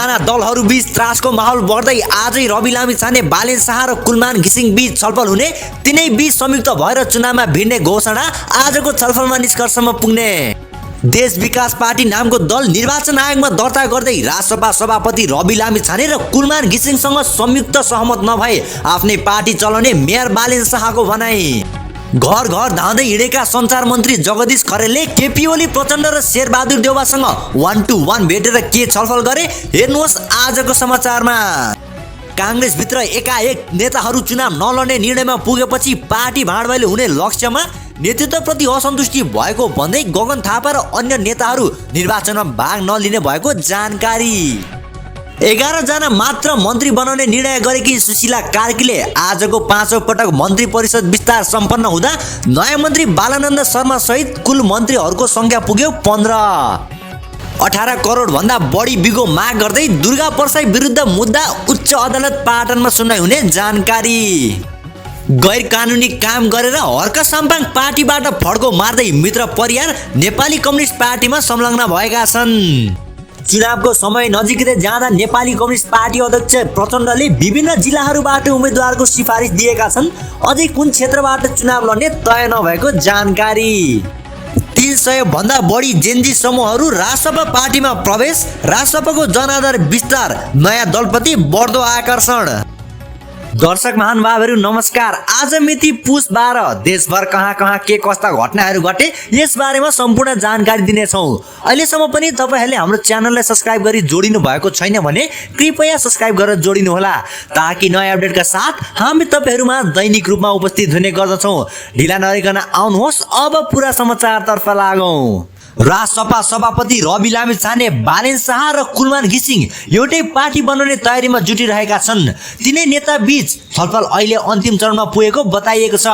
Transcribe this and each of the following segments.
दुईजना दलहरू बीच त्रासको माहौल बढ्दै आजै रवि लामिछाने, बालेन शाह र कुलमान घिसिङ बीच छलफल हुने, तिनै बीच संयुक्त भएर चुनावमा भिड्ने घोषणा आजको छलफलमा निष्कर्षमा पुग्ने। देश विकास पार्टी नामको दल निर्वाचन आयोगमा दर्ता गर्दै राजसभा सभापति रवि लामिछाने र कुलमान घिसिङसँग संयुक्त सहमत नभए आफ्नै पार्टी चलाउने मेयर बालेन शाहको भनाई। घर घर धाँदै हिँडेका सञ्चार मन्त्री जगदीश खरेलले केपी ओली प्रचण्ड र शेरबहादुर देउवासँग 1-to-1 भेटेर के छलफल गरे, हेर्नुहोस् आजको समाचारमा। काङ्ग्रेसभित्र एकाएक नेताहरू चुनाव नलड्ने निर्णयमा पुगेपछि पार्टी भाँडभैलो हुने लक्ष्यमा नेतृत्वप्रति असन्तुष्टि भएको भन्दै गगन थापा र अन्य नेताहरू निर्वाचनमा भाग नलिने भएको जानकारी। 11 जना मात्र मन्त्री बनाउने निर्णय गरेकी सुशीला कार्कीले आजको 5औं पटक मन्त्री परिषद विस्तार सम्पन्न हुँदा नयाँ मन्त्री बालानन्द शर्मा सहित कुल मन्त्रीहरूको संख्या पुग्यो 15। 18 करोड भन्दा बढी बिगो माग गर्दै दुर्गा परसाई विरुद्ध मुद्दा उच्च अदालत पाटनमा सुनवाई हुने जानकारी। गैर कानुनी काम गरेर हर्क साम्पाङ पार्टीबाट फड्को मार्दै मित्र परियार नेपाली कम्युनिस्ट पार्टीमा संलग्न भएका छन्। चुनावको समय नजिकै जाँदा नेपाली कम्युनिस्ट पार्टी अध्यक्ष प्रचण्डले विभिन्न जिल्लाहरूबाट उम्मेदवारको सिफारिस दिएका छन्। अझै कुन क्षेत्रबाट चुनाव लड्ने तय नभएको जानकारी। 300 भन्दा बढी जेन्जी समूहहरू राजसभा पार्टीमा प्रवेश, राजसभाको जनाधार विस्तार, नयाँ दलप्रति बढ्दो आकर्षण। दर्शक महानुभावहरू नमस्कार। आज मिति पुस 12। देशभर कहाँ कहाँ के कस्ता घटनाहरू घटे यस बारेमा सम्पूर्ण जानकारी दिनेछौँ। अहिलेसम्म पनि तपाईहरूले हाम्रो च्यानललाई सब्स्क्राइब गरी जोडिनु भएको छैन भने कृपया सब्स्क्राइब गरेर जोडिनुहोला, ताकि नयाँ अपडेटका साथ हामी तपाईहरूमा दैनिक रूपमा उपस्थित हुने गर्दछौँ। ढिला नगरिकन आउनुहोस् अब पुरा समाचारतर्फ लागौँ। राजसभा सभापति रवि लामिछाने, बालेन शाह र कुलमान घिसिङ एउटै पार्टी बनाउने तयारीमा जुटिरहेका छन्। तिनै नेता बीच छलफल अहिले अन्तिम चरणमा पुगेको बताइएको छ।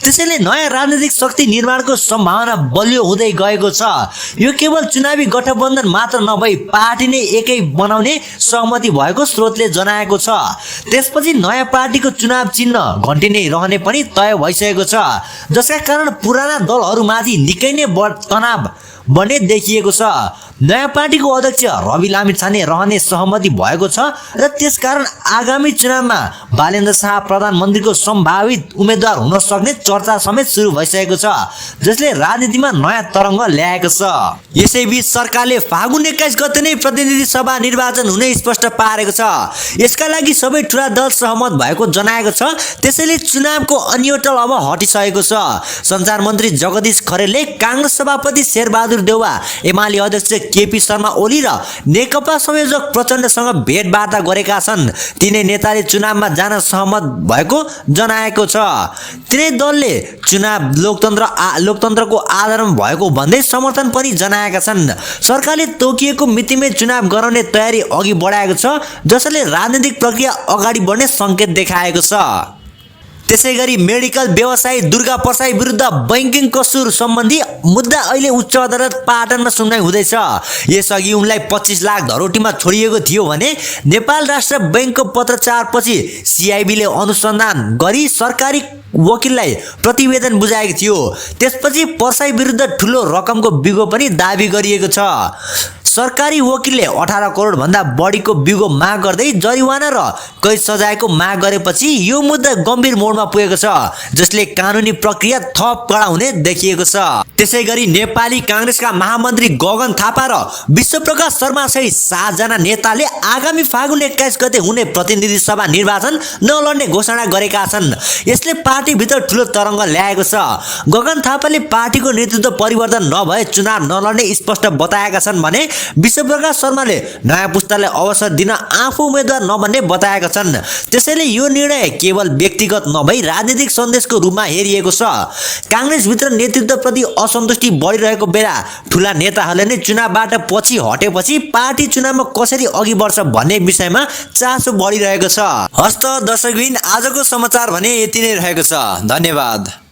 त्यसैले नयाँ राजनीतिक शक्ति निर्माणको सम्भावना बलियो हुँदै गएको छ। यो केवल चुनावी गठबन्धन मात्र नभई पार्टी नै एकै बनाउने सहमति भएको स्रोतले जनाएको छ। त्यसपछि नयाँ पार्टीको चुनाव चिन्ह घन्टी नै रहने पनि तय भइसकेको छ, जसका कारण पुराना दलहरूमाथि निकै नै तनाव बढ्ने देखिएको छ। नयाँ पार्टीको अध्यक्ष रवि लामिछाने रहने सहमति भएको छ र त्यसकारण आगामी चुनावमा बालेन्द्र शाह प्रधानमन्त्रीको सम्भावित उम्मेद्वार हुन सक्ने चर्चा समेत सुरु भइसकेको छ, जसले राजनीतिमा नयाँ तरङ्ग ल्याएको छ। यसैबीच सरकारले फागुन 21 गते नै प्रतिनिधि सभा निर्वाचन हुने स्पष्ट पारेको छ। यसका लागि सबै ठुला दल सहमत भएको जनाएको छ। त्यसैले चुनावको अन्योटल अब हटिसकेको छ। सञ्चार मन्त्री जगदीश खरेलले काङ्ग्रेस सभापति शेरबहादुर देउवा, एमाले अध्यक्ष केपी शर्मा ओली र नेकपा संयोजक प्रचण्डसँग भेटवार्ता गरेका छन्। तिनै नेताले चुनावमा जान सहमत भएको जनाएको छ। तिनै दलले चुनाव लोकतन्त्रको आधारमा भएको भन्दै समर्थन पनि जनाएका छन्। सरकारले तोकिएको मितिमै चुनाव गराउने तयारी अघि बढाएको छ, जसले राजनीतिक प्रक्रिया अगाडि बढ्ने सङ्केत देखाएको छ। त्यसैगरी मेडिकल व्यवसायी दुर्गा परसाई विरुद्ध बैंकिङ कसुर सम्बन्धी मुद्दा अहिले उच्च अदालत पाटनमा सुनवाई हुँदैछ। यसअघि उनलाई 25 लाख धरोटीमा छोडिएको थियो भने नेपाल राष्ट्र बैंकको पत्रचारपछि सिआइबीले अनुसन्धान गरी सरकारी वकिललाई प्रतिवेदन बुझाएको थियो। त्यसपछि परसाई विरुद्ध ठुलो रकमको बिगो पनि दाबी गरिएको छ। सरकारी वकिलले 18 करोड भन्दा बढीको बिगो माग गर्दै जरिवाना र कैद सजायको माग गरेपछि यो मुद्दा गम्भीर मोडमा पुगेको छ, जसले कानुनी प्रक्रिया थप कडा हुने देखिएको छ। त्यसैगरी नेपाली काङ्ग्रेसका महामन्त्री गगन थापा र विश्वप्रकाश शर्मा सहित 7 जना नेताले आगामी फागुन 21 गते हुने प्रतिनिधि सभा निर्वाचन नलड्ने घोषणा गरेका छन्। यसले पार्टीभित्र ठुलो तरङ्ग ल्याएको छ। गगन थापाले पार्टीको नेतृत्व परिवर्तन नभए चुनाव नलड्ने स्पष्ट बताएका छन् भने विश्वप्रकाश शर्माले नयाँ पुस्तालाई अवसर दिन आफू उम्मेद्वार नबन्ने बताएका छन्। त्यसैले यो निर्णय केवल व्यक्तिगत नभई राजनीतिक सन्देशको रूपमा हेरिएको छ। काङ्ग्रेसभित्र नेतृत्वप्रति असन्तुष्टि बढिरहेको बेला ठुला नेताहरूले नै चुनावबाट पछि हटेपछि पार्टी चुनावमा कसरी अघि बढ्छ भन्ने विषयमा चासो बढिरहेको छ। हस्त दर्शकबिन आजको समाचार भने यति नै रहेको छ। धन्यवाद।